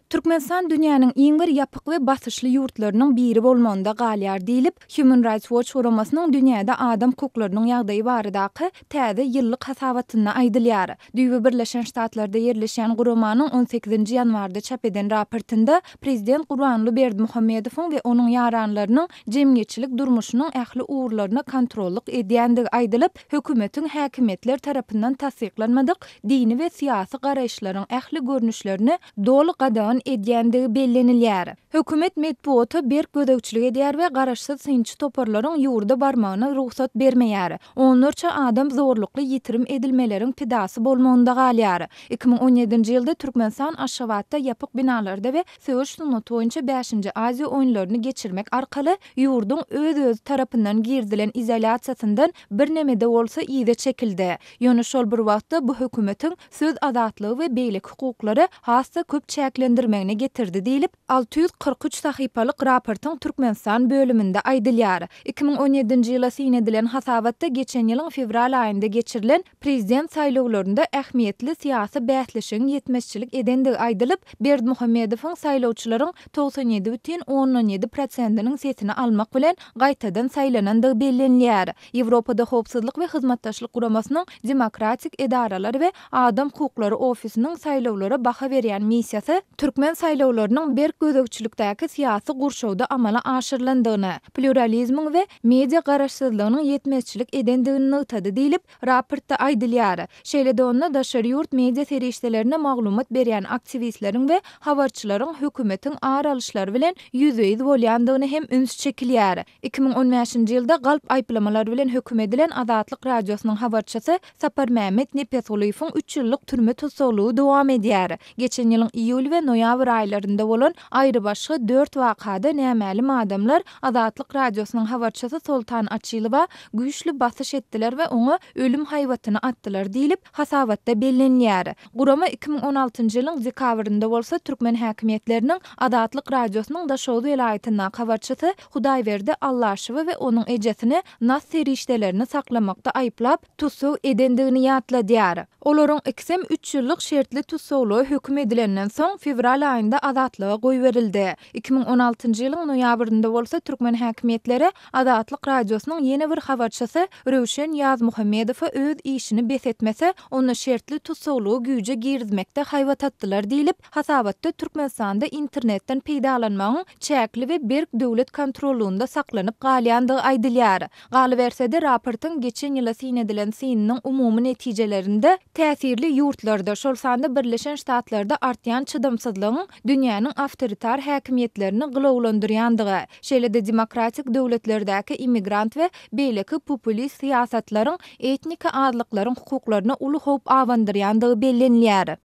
Türkmenistan dünýäniň iň bir ýapyk we basyşly ýurtlarynyň biri bolmagynda galýar diýlip, Human Rights Watch guramasynyň dünýäde adam hukuklarynyň ýagdaýy baradaky täze ýyllyk hasabatynda aýdylýar. Düýbi Birleşen Ştatlarda ýerleşýän guramanyň on sekizinji ýanwarda çap eden raportynda prezident Gurbanguly Berdimuhamedowyň we onuň ýaranlarynyň jemgyýetçilik durmuşynyň ähli ugurlaryna kontrollyk edýändigi aýdylyp, hökümetiň häkimiýetler tarapyndan tassyklanmadyk dini we syýasy garaýyşlaryň ähli görnüşlerini doly gadagan edýändigi bellenilýär. Hökümet metbugata berk gözegçilik edýär we garaşsyz synçy toparlaryň ýurda barmagyna rugsat bermeýär. Onlarça adam zorlukly ýitirim edilmeleriň pidasy bolmagynda galýar. 2017-nji ýylda Türkmenistan Aşgabatda ýapyk binalarda we söweş sungaty boýunça bäşinji Aziýa oýunlaryny geçirmek arkaly ýurduň öz-özi tarapyndan girizilen izolýasiýasyndan birneme-de bolsa yza çekildi. Ýöne şol bir wagtda bu hökümetiň söz azatlygy we beýleki hukuklary has-da köp çäklendirmegine getirdi diýlip, 643 sahypalyk raportyň Türkmenistan bölüminde aýdylýar. 2017-nji ýyla syn edilen hasabatda geçen ýylyň fewral aýynda geçirilen prezident saýlawlarynda ähmiýetli syýasy bäsleşigiň ýetmezçilik edendigi aýdylyp, Berdimuhamedowyň saýlawçylaryň 97 bütin ondan 7 prosentiniň sesini almak bilen gaýtadan saýlanandygy bellenilýär. Ýewropada Howpsuzlyk we Hyzmatdaşlyk Guramasynyň Demokratik edaralar we adam hukuklary ofisiniň saýlawlara baha berýän missiýasy türkmen saýlawlarynyň berk gözegçilikdäki syýasy gurşawda amala aşyrylandygyny, plýuralizmiň we media garaşsyzlygynyň ýetmezçilik edendigini nygtady diýlip, raportda aýdylýar. Şeýle-de onda daşary ýurt media serişdelerine maglumat berýän aktiwistleriň we habarçylaryň hökümetiň ar alyşlary bilen ýüzbe-ýüz bolýandygyna hem üns çekilýär. 2015-nji ýylda galp aýyplamalar bilen höküm edilen Azatlyk Radiosynyň habarçysy Saparmämmet Nepesgulyýewiň üç ýyllyk türme tussaglygy dowam edýär. Geçen ýylyň iýul we noýabr aýlarynda bolan aýrybaşga dört wakada nämälim adamlar Azatlyk Radiosynyň habarçysy Soltan Açylowa güýçli basyş etdiler we oňa ölüm haýbatyny atdylar diýlip, hasabatda bellenilýär. Gurama 2016-njy ýylyň dekabrynda bolsa türkmen häkimiýetleriniň Azatlyk Radiosynyň Daşoguz welaýatyndaky habarçysy Hudaýberdi Allaşowy we onuň ejesini nas serişdelerini saklamakda aýyplap, tussag edendigini ýatladýar. Olaryň ikisem üç ýyllyk şertli tussaglyga höküm edilenden soň, fewral aýynda azatlyga goýberildi. 2016-njy ýylyň noýabrynda bolsa türkmen häkimiýetleri Azatlyk Radiosynyň ýene bir habarçysy Röwşen Ýazmuhammedowa öz işini bes etmese, onda şertli tussaglygy güýje girizmekde haýbat atdylar diýlip, hasabatda Türkmenistanda internetden peýdalanmagyň çäkli we berk döwlet kontrollygynda saklanyp galýandygy aýdylýar. Galyberse-de, raportyň geçen ýyla syn edilen synynyň umumy netijelerinde täsirli ýurtlarda, şol sanda Birleşen Ştatlarda artýan çydamsyzlygyň dünýäniň awtoritar häkimiýetlerini gylawlandyrýandygy, şeýle-de demokratik döwletlerdäki immigrant we beýleki populist syýasatlaryň etniki azlyklaryň hukuklaryna uly howp abandyrýandygy bellenilýär.